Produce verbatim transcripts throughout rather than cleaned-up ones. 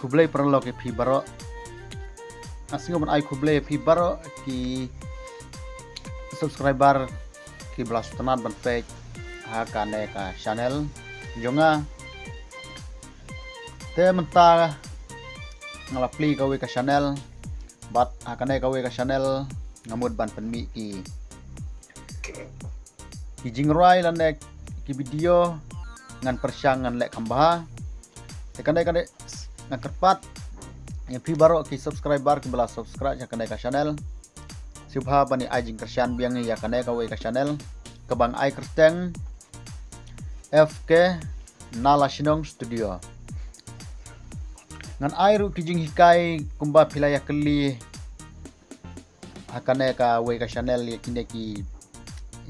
Khublei paralok ïa phi baroh. Nga sngew ban ai khublei ïa phi baroh ki subscriber kiba la sngewtynnat ban peit ha kane ka channel jong nga. Te mynta nga la plie kawei ka channel, bad ha kane kawei ka channel nga mut ban pynmih ki ki jingrwai lane ki video ngan pyrshang ngan leh kham bha. Te kane kane nga kyrpad ïa phi baroh ki subscriber kiba la subscribe ïa kane ka channel, sngewbha ban ai jingkyrshan biang ïa kane kawei ka channel kaba nga ai kyrteng F K Nala Shnong Studio. Ngan ai ruh ki jinghikai kumba phi la ïa kylli ha kane kawei ka channel ïa kine ki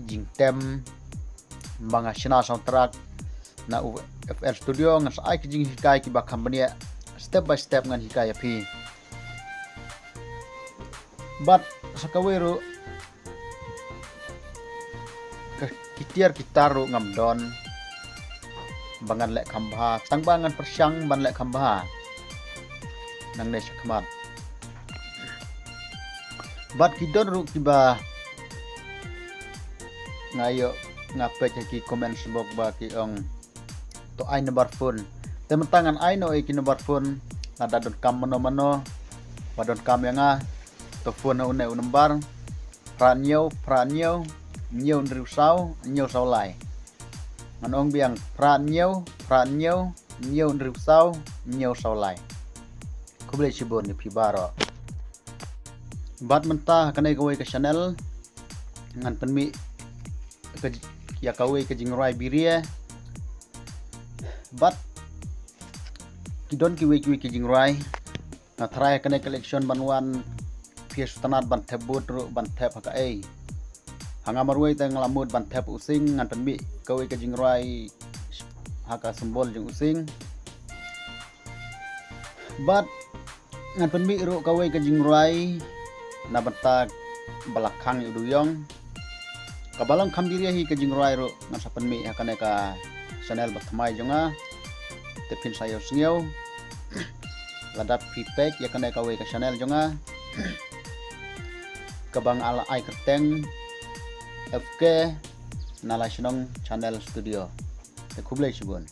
jingtem ba nga shna soundtrack na u F L Studio. Ngan sa ai ki jinghikai kiba kham bniah step by step ngan hikai ïa phi. Bad sa kawei ruh ka ki tiar ki tar ruh ngam don ba ngan leh kham bha, tang ba ngan pyrshang ban leh kham bha nangne shakhmat. Bad ki don ruh kiba nga ïoh nga peit ha ki comment box ba ki ong to ai number phone. Te mynta ngan ai noh ïa ki number phone, lada donkam mano mano ba donkam ïa nga, to phone ha une u number: phra hynñiew phra hynñiew hynñiew hynriew saw hynñiew saw lai. Ngan ong biang: phra hynñiew phra hynñiew hynñiew hynriew saw hynñiew saw lai. Khublei shibun ïa phi baroh. Bad mynta ha kane kawei ka channel ngan pynmih ka ïa kawei ka jingrwai biria. Bad ki don kiwei kiwei ki jingrwai. Nga tharai ha kane ka election ban wan phi sngewtynnat ban thep vote ruh ban thep ha kaei. Ha nga marwei te nga la mut ban thep u sing, ngan pynmih kawei ka jingrwai ha ka symbol jong u sing. Bad ngan pynmih ruh kawei ka jingrwai na bynta ba la khang ïa u dewïong. Kaba long kham biria hi ka jingrwai ruh ngan sa pynmih ha kane ka channel ba thymmai jong nga. Te phin sa ïohsngew lada phi peit ïa kane kawei ka channel jong nga kaba nga la ai kyrteng F K Nala Shnong Channel Studio. Te khublei shibun.